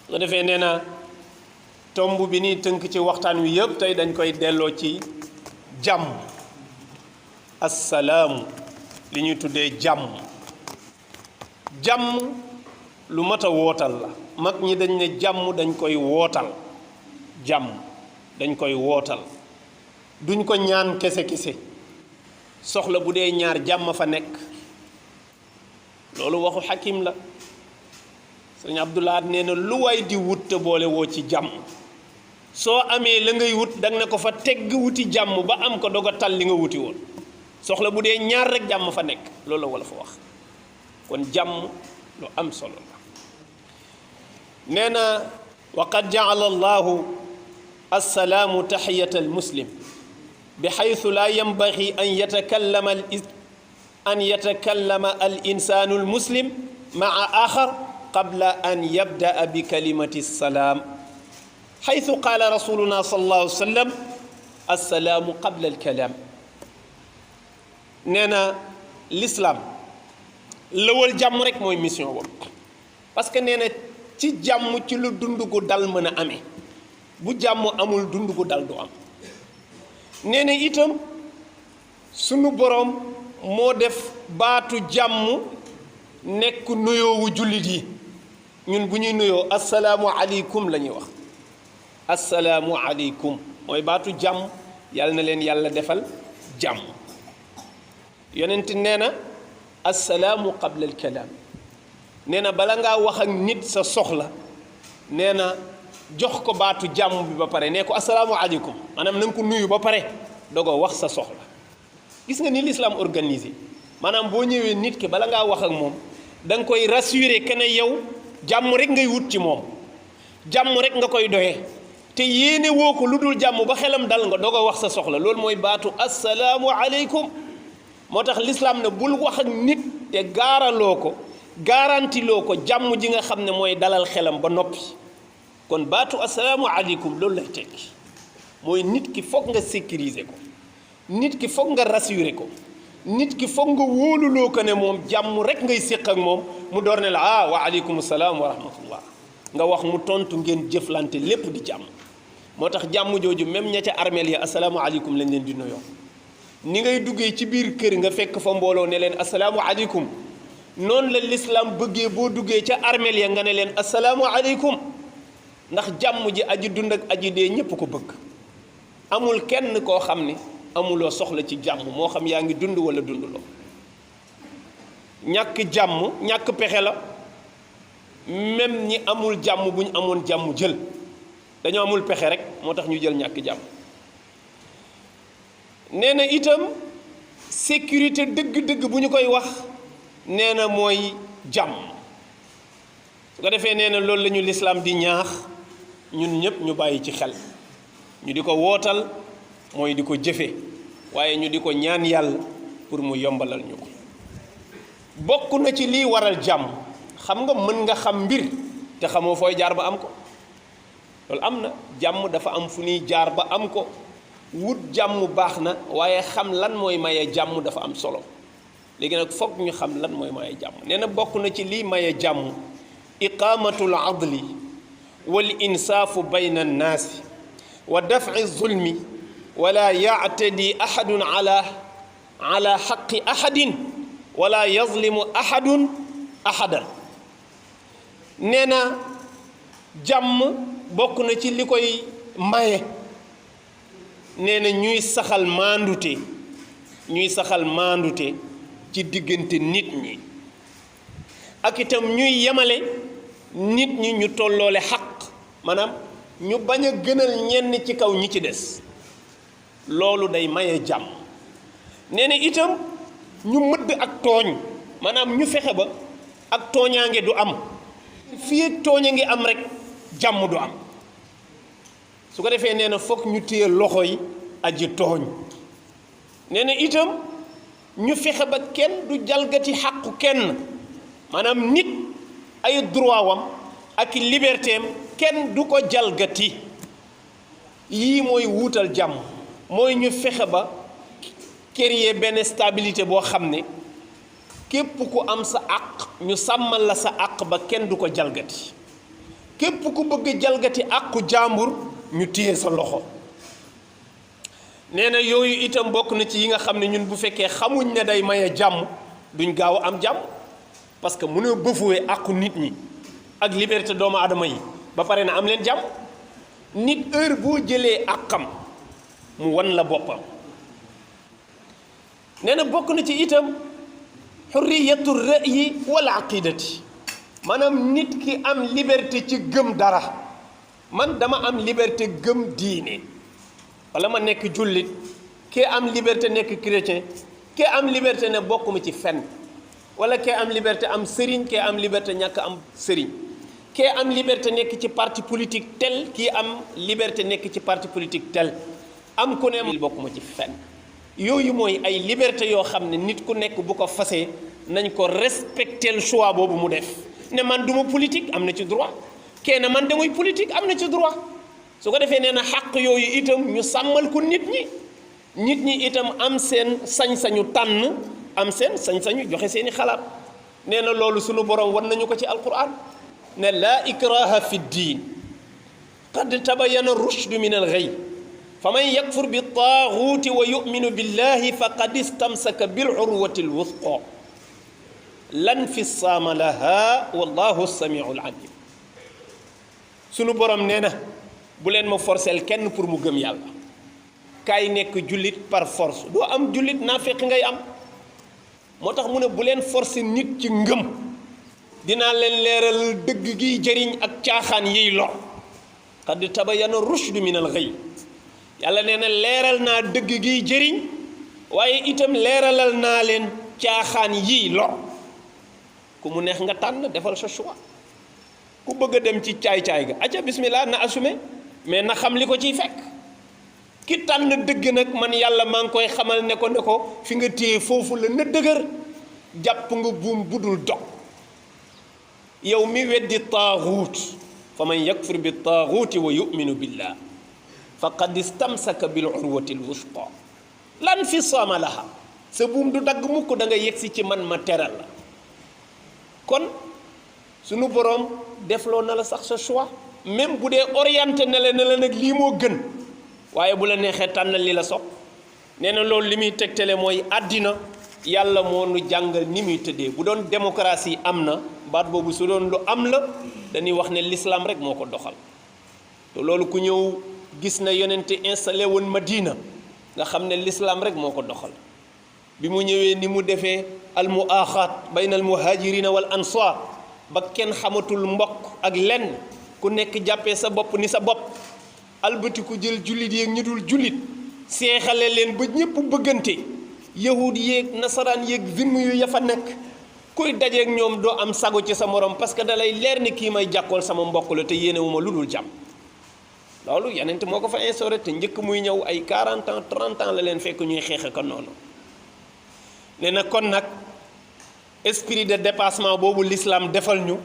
nga defee nee na tomb bi ni tënk ci waxtaan wi yëpp tey dañ koy delloo ci jàmm assalaamu li ñuy tuddee jàmm jàmm lu mat a wootal la mag ñi dañ ne jàmm dañ koy wootal jàmm dañ koy wootal duñ ko ñaan kese soxla bu dee ñaar jàmm fa nekk loolu waxu xakim la sëñ Abdoulaye nee na lu waay di wut te boole woo ci jàmm soo amee la ngay wut danga ne ko fa tegg wuti jàmm ba am ko doog a tal li nga wuti woon soxla bu dee ñaar rek jàmm fa nekk loolu la wala fa wax kon jàmm lu am solo la nee na wa qad jaala allahu assalaamu taxiyata almuslim bi xaytu laa yanbaxi an yatakallama al insaanu almuslim maa axar qabla an yabdaa bi kalimati salaam xaytu qaala rasuluna sallallahu alayhi wa sallam assalaamu qabla alkalaam nee na l'islam lëwal jàmm rek mooy mission boobu parce que nee na ci jàmm ci lu dund gu dal mën a amee bu jàmm amul dund gu dal du am nee na itam sunu boroom moo def baatu jàmm nekk nuyoowu jullit yi ñun bu ñuy nuyoo assalaamu aleykum la ñuy wax assalaamu aleykum mooy baatu jàmm yàlla na leen yàlla defal jàmm yonent nee na assalaamu qabla alkalaam nee na bala ngaa wax ak nit sa soxla nee na jox ko baatu jàmm bi ba pare nee ko assalaamu aleykum maanaam na nga ko nuyu ba pare dogoo wax sa soxla gis nga ni l'islam organisé maanaam boo ñëwee nit ki bala ngaa wax ak moom da nga koy rassurer que ne yow jàmm rek ngay wut ci moom jàmm rek nga koy doyee te yéene woo ko lu dul jàmm ba xelam dal nga dogoo wax sa soxla loolu mooy baatu assalaamu aleykum moo tax l'islam ne bul wax ak nit te gaaraloo ko garantiloo ko jàmm ji nga xam ne mooy dalal xelam ba noppi kon baatu assalaamu aleykum loolu lay tekki mooy nit ki foog nga sécuriser ko nit ki foog nga rassurer ko nit ki foog nga wóoluloo ko ne moom jàmm rek ngay séq ak moom mu door ne la ah wa aleykum salaam wa rahmatullah nga wax mu tontu ngeen jëflante lépp di jàmm moo tax jàmm jooju même ña ca armeel ya assalaamu aleykum lañ leen di nuyoo ni ngay duggee ci biir kër nga fekk fa mbooloo ne leen assalaamu aleykum noonu la l'islam bëggee boo duggee ca armeel ya nga ne leen assalaamu aleykum ndax jàmm ji aji dund ak aji dee ñépp ko bëgg amul kenn koo xam ne amuloo soxla ci jàmm moo xam yaa ngi dund wala dunduloo ñàkk jàmm ñàkk pexe la même ñi amul jàmm bu ñu amoon jàmm jël dañoo amul pexe rek moo tax ñu jël ñàkk jàmm nee na itam sécurité dëgg-dëgg bu ñu koy wax nee na mooy jàmm su ko defee nee na loolu la ñu lislaam di ñaax ñun ñëpp ñu bàyyi ci xel ñu di ko wootal mooy di ko jëfe waaye ñu di ko ñaan yàlla pour mu yombalal ñu ko bokk na ci lii waral jàmm xam nga mën nga xam mbir te xamoo fooy jaar ba am ko loolu am na jàmm dafa am fu ñuy jaar ba am ko wut jàmm baax na waaye xam lan mooy maye jàmm dafa am solo léegi nag foog ñu xam lan mooy maye jàmm nee na bokk na ci lii maye jàmm iqaamatul adli wal insaafu bayna annaasi wa daf'i zulmi wala ya'tadi ahadun ala haqqi ahadin wala yazlimu ahadun ahadan nee na jàmm bokk na ci li koy maye nee na ñuy saxal maandute ci diggante nit ñi ak itam ñuy yemale nit ñi ñu tolloole xaq maanaam ñu bañ a gënal ñenn ci kaw ñi ci des loolu day maye jàmm nee na itam ñu mëdd ak tooñ maanaam ñu fexe ba ak tooñaange du am fii ak tooña ngi am rek jàmm du am su ko defee nee na foog ñu téye loxo yi aji tooñ nee na itam ñu fexe ba kenn du jalgati xàqu kenn maanaam nit ay droit wam ak liberté am kenn du ko jalgati yii mooy wuutal jàmm mooy ñu fexe ba créer benn stabilité boo xam ne képp ku am sa àq ñu sàmmal la sa àq ba kenn du ko jalgati képp ku bëgg jalgati àqu jàmbur ñu téye sa loxo. nee na yooyu itam bokk na ci yi nga xam ne ñun bu fekkee xamuñ ne day maye jàmm duñ gaaw a am jàmm, parce que mënoo bëfuwee àqu nit ñi ak liberté doomu aadama yi ba pare na am leen jàmm. nit heure boo jëlee àqam mu wan la boppam. nee na bokk na ci itam xurriyatu ra'yi wala aqidati, maanaam nit ki am liberté ci gëm dara. man dama am liberté gëm diine wala ma nekk jullit, kee am liberté nekk chrétien, kee am liberté ne bokkuma ci fenn, wala kee am liberté am sëriñ, kee am liberté ñàkk am sëriñ, kee am liberté nekk ci parti politique tel, kii am liberté nekk ci parti politique tel, am ku ne bokkuma ci fenn. yooyu mooy ay liberté yoo xam ne nit ku nekk bu ko fasee nañ ko respecter choix boobu mu def. ne man duma politique am na ci droit, kee ne man damay politique am na ci droit. su ko defee nee na xàq yooyu itam ñu sàmmal ko nit ñi itam am seen sañ-sañu tànn, am seen sañ-sañu joxe seeni xalaat. nee na loolu sunu borom wan nañu ko ci alquran ne laa ikraha fi ddin qad tabayyana rushdu min al-ghayy faman yakfur bi taaguuti wa yuminu billahi faqad istamsaka bil urwati lwusqa lan fisaama laha wallahu samiul alim. sunu borom nee na bu leen ma forcel kenn pour mu gëm yàlla, kaay nekk jullit par force. doo am jullit naafeq ngay am. moo tax mu ne bu leen forcer nit ci ngëm, dinaa leen leeral dëgg giy jëriñ ak caaxaan yiy lor. qad tabayyana rushdu min al-ghayy, yàlla nee na leeral naa dëgg giy jëriñ, waaye itam leeralal naa leen caaxaan yiy lor. ku mu neex nga tànn, defal sa choix. ku bëgg a dem ci caay-caay ga aca bismillah na assumé, mais na xam li ko ciy fekk. ki tànn dëgg nag man yàlla maa ngi koy xamal ne ko fi nga téye foofu la na dëgër, jàpp nga buum budul dog. yow mi weddi taaxuut, fa man yakfur bi taaxuuti wa yuminu billah faqad istamsaka bil urwati l wusqa lan fisaama laha. sa buum du dagg mukk, da nga yegsi ci man ma teral la. kon sunu borom defloo na la sax sa choix, même bu dee orienté na la nag lii moo gën, waaye bu la neexee tànnal li la sopp. nee na loolu li muy tegtale mooy àddina yàlla moo nu jàngal ni muy tëddee. bu doon démocratie am na, baat boobu su doon lu am la, dañuy wax ne l'islam rek moo ko doxal. te loolu ku ñëw gis na yonente installé woon Madina nga xam ne l'islam rek moo ko doxal. bi mu ñëwee ni mu defee al muaaxaat bayna al muhajirina wal ansar ba kenn xamatul mbokk ak lenn, ku nekk jàppee sa bopp ni sa bopp. albati ku jël jullit yeeg ñi dul jullit seexale leen ba ñëpp bëggante, yahud yeeg nasaraan yeeg zimmi yu ya fa nekk. kuy dajeeg ñoom doo am sago ci sa morom, parce que da lay leer ni kii may jàkkool sama mbokk la te yéenewuma lu dul jàmm. loolu yeneen moo ko fa instauré, te njëkk muy ñëw ay 40 ans 30 ans la leen fekk ñuy xeex ko noonu. nee na kon nag esprit de dépassement boobu l'islam defal ñu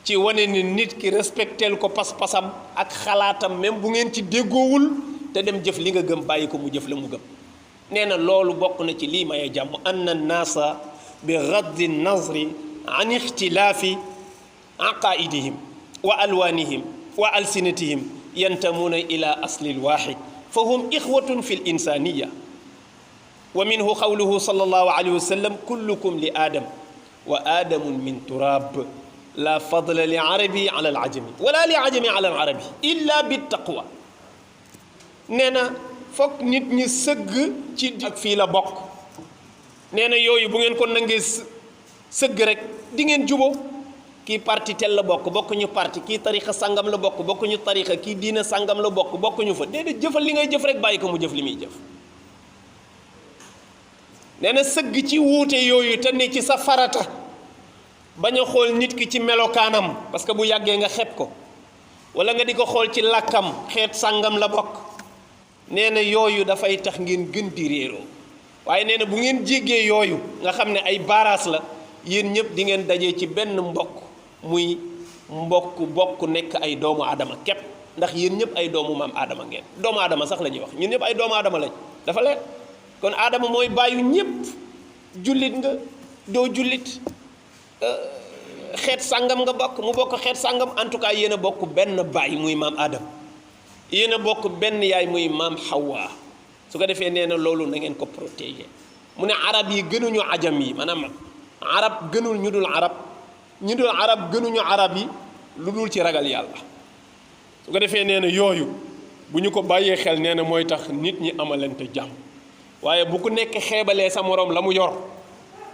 ci wane ni nit ki respecteel ko pas-pasam ak xalaatam, même bu ngeen ci déggoowul, te dem jëf li nga gëm, bàyyi ko mu jëf la mu gëm. nee na loolu bokk na ci lii maye jàmm. anna naasa bi gaddi nazri an ixtilaafi aqaidihim wa alwaanihim wa alsinatihim yantamuuna ila aslil waaxid fa hum ixwatun fi l insaniya. wa minhu qawluhu sallallahu alayhi wa sallam kullukum li aadam wa aadamun min turab la fadla li arabi ala al ajami wala li ajami ala al arabi illa bi taqwa. nee na foog nit ñi sëgg ci ak fii la bokk. nee na yooyu bu ngeen ko nangee sëgg rek di ngeen juboo. kii parti tel la bokkuñu parti, kii tarixa sàngam la bokkuñu tarixa, kii diina sàngam la bokkuñu fa. déedéet jëfal li ngay jëf rek, bàyyi ko mu jëf li muy jëf. nee na sëgg ci wuute yooyu te ne ci sa farata, bañ a xool nit ki ci melokaanam, parce que bu yàggee nga xeeb ko, wala nga di ko xool ci làkkam, xeet sàngam la bokk. nee na yooyu dafay tax ngeen gën di réeroo. waaye nee na bu ngeen jéggee yooyu nga xam ne ay baaraas la, yéen ñëpp di ngeen dajee ci benn mbokk, muy bokk nekk ay doomu aadama képp. ndax yéen ñëpp ay doomu maam aadama ngeen. doomu aadama sax la ñuy wax, ñun ñëpp ay doomu aadama lañ, dafa leer. kon aadama mooy bàyyu ñëpp. jullit nga doo jullit, xeet sàngam nga bokk mu bokk xeet sàngam, en tout cas yéen a bokk benn baay muy maam Adam, yéen a bokk benn yaay muy maam Hawa. su ko defee nee na loolu na ngeen ko protéger. mu ne arab yi gënuñu ajam yi, maanaam arab gënul ñu dul arab, ñu dul arab gënuñu arab yi lu dul ci ragal yàlla. su ko defee nee na yooyu bu ñu ko bàyyee xel nee na mooy tax nit ñi amalante jàmm. waaye bu ku nekk xeebalee sa morom la mu yor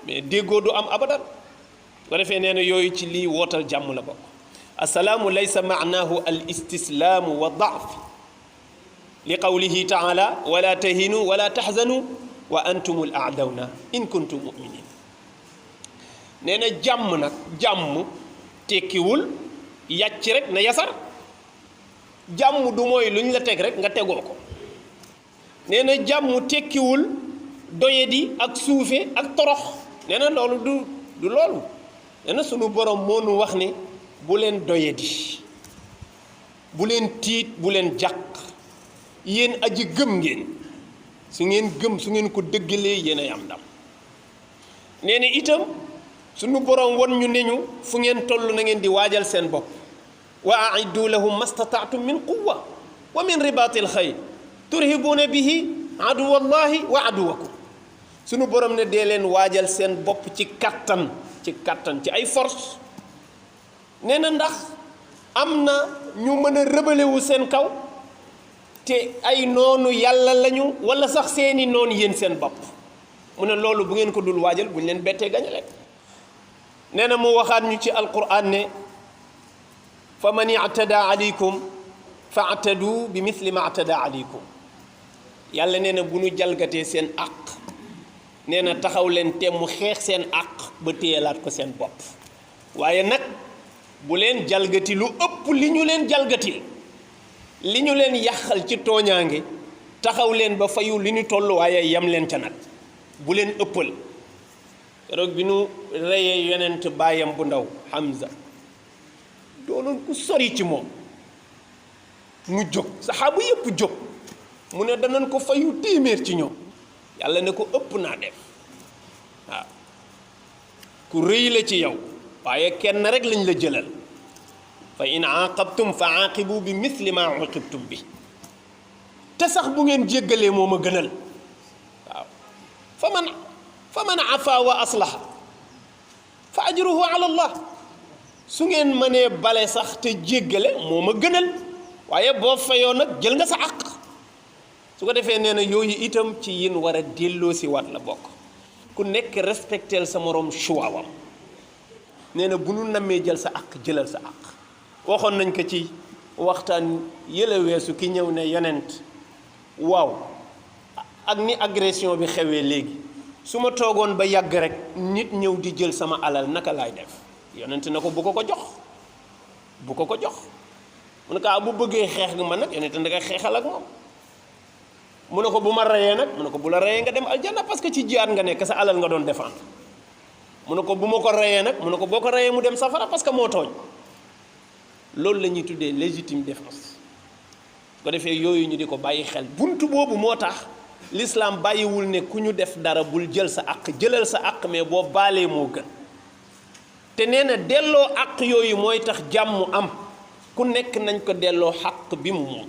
mais déggoo du am abadan. su ko defee nee na yooyu ci lii wootal jàmm la bokk. assalaamu laysa maanaahu al istislaamu wa daaf li qawlihi taala wala tahinu wala tahzanu wa antumul aadawna in kuntum muminin. nee na jàmm nag jàmm tekkiwul yàcc rek na yasar. jàmm du mooy lu ñu la teg rek nga tegoo ko. nee na jàmm tekkiwul doyadi ak suufe ak torox. nee na loolu du loolu. nee na sunu borom moo nu wax ne bu leen doyadi, bu leen tiit, bu leen jàq, yéen aji gëm ngeen. su ngeen gëm su ngeen ko dëggalee yéen ay am ndam. nee na itam sunu borom won ñu ne ñu fu ngeen toll na ngeen di waajal seen bopp. wa aiddu lahum mastataatum min quwwa wa min ribaatil xayl turhibuuna bihi aduwallahi wa aduwakum. sunu borom ne dee leen waajal seen bopp ci kattan ci ay force. nee na ndax am na ñu mën a rëbalewu seen kaw te ay noonu yàlla lañu wala sax seeni noonu yéen seen bopp. mu ne loolu bu ngeen ko dul waajal bu ñu leen bettee gañe leen. nee na mu waxaat ñu ci alquran ne fa man i'tada alaykum fa atadu bi misli ma atada alaykum. yàlla nee na bu ñu jalgatee seen àq nee na taxaw leen te mu xeex seen àq ba téyelaat ko seen bopp. waaye nag bu leen jalgati lu ëpp li ñu leen jalgatil, li ñu leen yàqal ci tooñaange taxaw leen ba fayu li ñu toll, waaye yam leen ca nag bu leen ëppal. keroog bi nu reyee yonent baayam bu ndaw Hamza doonoon ku sori ci moom, mu jóg saxaaba yëpp jóg mu ne danañ ko fayu téeméer ci ñoom. yàlla ne ko ëpp naa def. waaw ku rëy la ci yow waaye kenn rek lañ la jëlal. fa in aaqabtum fa aaqibu bi misli ma uqibtum bi. te sax bu ngeen jéggalee moo ma gënal. waaw fa man afa wa aslaha fa ajruhu ala allah. su ngeen mënee bale sax te jéggale moo ma gënal, waaye boo fayoo nag jël nga sa àq. su ko defee nee na yooyu itam ci yin war a delloo si waat la bokk. ku nekk respecteel sa morom choix wam. nee na bu nu nammee jël sa àq jëlal sa àq. waxoon nañ ko ci waxtaan yële weesu ki ñëw ne yonent waaw ak ni agression bi xewee léegi su ma toogoon ba yàgg rek nit ñëw di jël sama alal naka laay def. yonent na ko bu ko ko jox, bu ko ko jox. mu ne ko bu bëggee xeex nga man nag yonent da nga xeexal ak moom. mu ne ko bu ma reyee nag mu ne ko bu la reyee nga dem aljanna parce que ci jihaad nga nekk sa alal nga doon défendre. mu ne ko bu ma ko reyee nag mu ne ko boo ko reyee mu dem safara parce que moo tooñ. loolu la ñuy tuddee légitime défense. su ko defee yooyu ñu di ko bàyyi xel buntu boobu moo tax l'islam bàyyiwul ne ku ñu def dara bul jël sa àq, jëlal sa àq mais boo baalee moo gën. te nee na delloo àq yooyu mooy tax jàmm am. ku nekk nañ ko delloo xàq bi mu moom.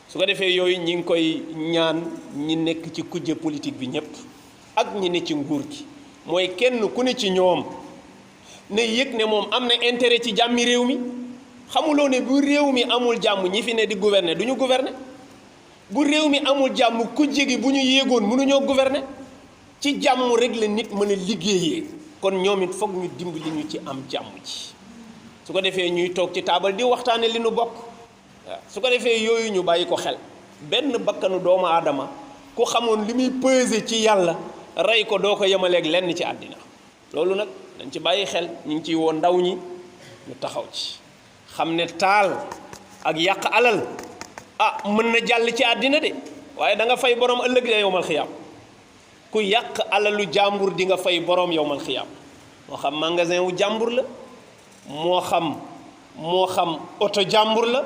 su ko defee yooyu ñi ngi koy ñaan ñi nekk ci kujje politique bi ñëpp ak ñi ne ci nguur gi mooy kenn ku ne ci ñoom ne yëg ne moom am na intérêt ci jàmmi réew mi. xamuloo ne bu réew mi amul jàmm ñi fi ne di gouverner du ñu gouverner. bu réew mi amul jàmm kujje gi bu ñu yéegoon mënuñoo gouverner. ci jàmm rek la nit mën a liggéeyee. kon ñoom it foog ñu dimbali ñu ci am jàmm ji. su ko defee ñuy toog ci taabal di waxtaane li nu bokk. waaw su ko defee yooyu ñu bàyyi ko xel. benn bakkanu doomu aadama ku xamoon li muy peser ci yàlla rey ko doo ko yemaleeg lenn ci àddina. loolu nag dañ ci bàyyi xel ñu ngi ciy woo ndaw ñi ñu taxaw ci. xam ne taal ak yàq alal mën na jàll ci àddina de waaye da nga fay borom ëllëg de yowmal xiyaam. ku yàq alalu jàmbur di nga fay borom yowmal xiyaam. moo xam magasin wu jàmbur la moo xam oto jàmbur la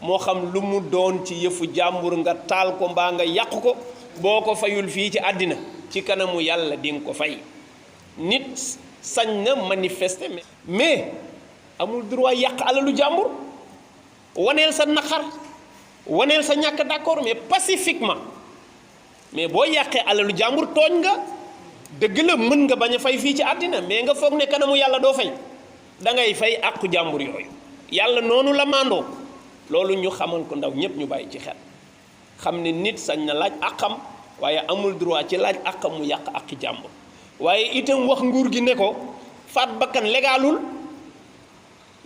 moo xam lu mu doon ci yëfu jàmbur nga taal ko mbaa nga yàq ko boo ko fayul fii ci àddina ci kanamu yàlla di nga ko fay. nit sañ na manifester mais amul droit yàq alalu jàmbur waneel sa naqar waneel sa ñàkk d'accord mais pacifiquement mais boo yàqee alalu jàmbur tooñ nga dëgg la mën nga bañ a fay fii ci àddina mais nga foog ne kanamu yàlla doo fay da ngay fay àqu jàmbur yooyu yàlla noonu la mandoo loolu ñu xamal ko ndaw ñépp ñu bàyyi ci xel xam ne nit sañ na laaj àqam waaye amul droit ci laaj àqam mu yàq àqi jàmbur waaye itam wax nguur gi ne ko faat bakkan légalul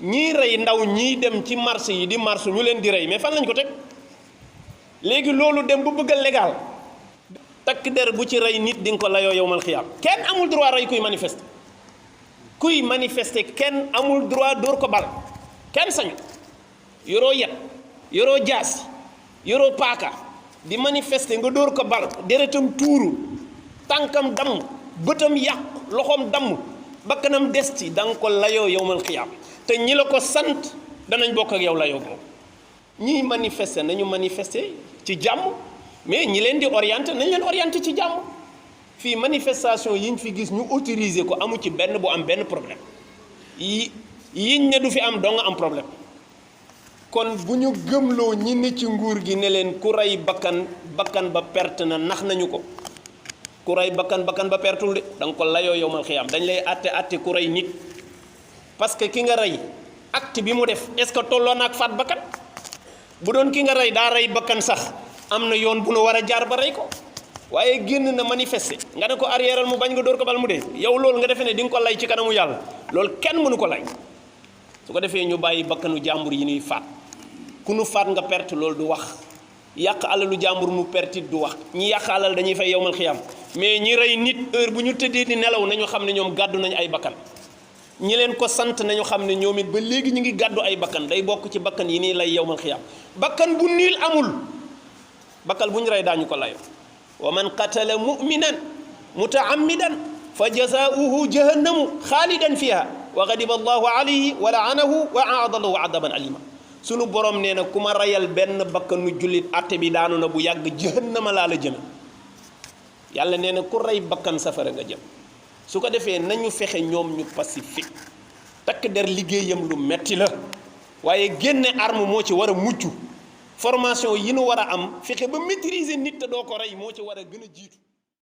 ñii rey ndaw ñii dem ci marché yi di marche ñu leen di rey mais fan lañ ko teg léegi loolu dem bu bëgg a légal takk der bu ci rey nit di nga ko layoo yowmal xiyaam kenn amul droit rey kuy manifester kenn amul droit dóor ko bal kenn sañu yoroo yet yoroo jaas yoroo paaka di manifester nga dóor ko bal deretam tuuru tànkam damm bëtam yàqu loxoom damm bakkanam des ci da nga ko layoo yowmal xiyaam te ñi la ko sant danañ bokk ak yow layoo boobu ñiy manifester nañu manifester ci jàmm mais ñi leen di orienter nañ leen orienter ci jàmm fii manifestation yiñ fi gis ñu autoriser ko amu ci benn bu am benn problème yiñ ne du fi am doo nga am problème kon bu ñu gëmloo ñi ne ci nguur gi ne leen ku rey bakkan ba perte na nax nañu ko ku rey bakkan ba pertul de da nga ko layoo yowmal xiyaam dañ lay àtte ku rey nit parce que ki nga rey acte bi mu def est-ce que tolloo na ak faat bakkan bu doon ki nga rey daa rey bakkan sax am na yoon bu nu war a jaar ba rey ko waaye génn na manifester nga ne ko arrièreal mu bañ nga dóor ko bal mu dee yow loolu nga defee ne di nga ko lay ci kanamu yàlla loolu kenn mënu ko lay su ko defee ñu bàyyi bakkanu jàmbur yi ñuy faat ku nu faat nga perte loolu du wax yàq alalu jàmbur mu perte du wax ñi yàq alal dañuy fay yowmal xiyaam mais ñi rey nit heure bu ñu tëddee di nelaw nañu xam ne ñoom gàddu nañu ay bakkan ñi leen ko sant nañu xam ne ñoom it ba léegi ñu ngi gàddu ay bakkan day bokk ci bakkan yi nii lay yowmal xiyaam bakkan bu niil amul bakkal bu ñu rey daañu ko layo wa man qatala muminan mutaammidan fa jazaauhu jahannamu xaalidan fiha wa gadiba allahu alayhi wa laanahu wa aada lahu adaban alima sunu borom nee na ku ma reyal benn bakkanu jullit atte bi daanu na bu yàgg jahannama laa la jëme yàlla nee na ku rey bakkan safara nga jëm su ko defee nañu fexe ñoom ñu pacifique takk der liggéeyam lu metti la waaye génne arme moo ci war a mucc formation yi nu war a am fexe ba maîtriser nit te doo ko rey moo ci war a gën a jiitu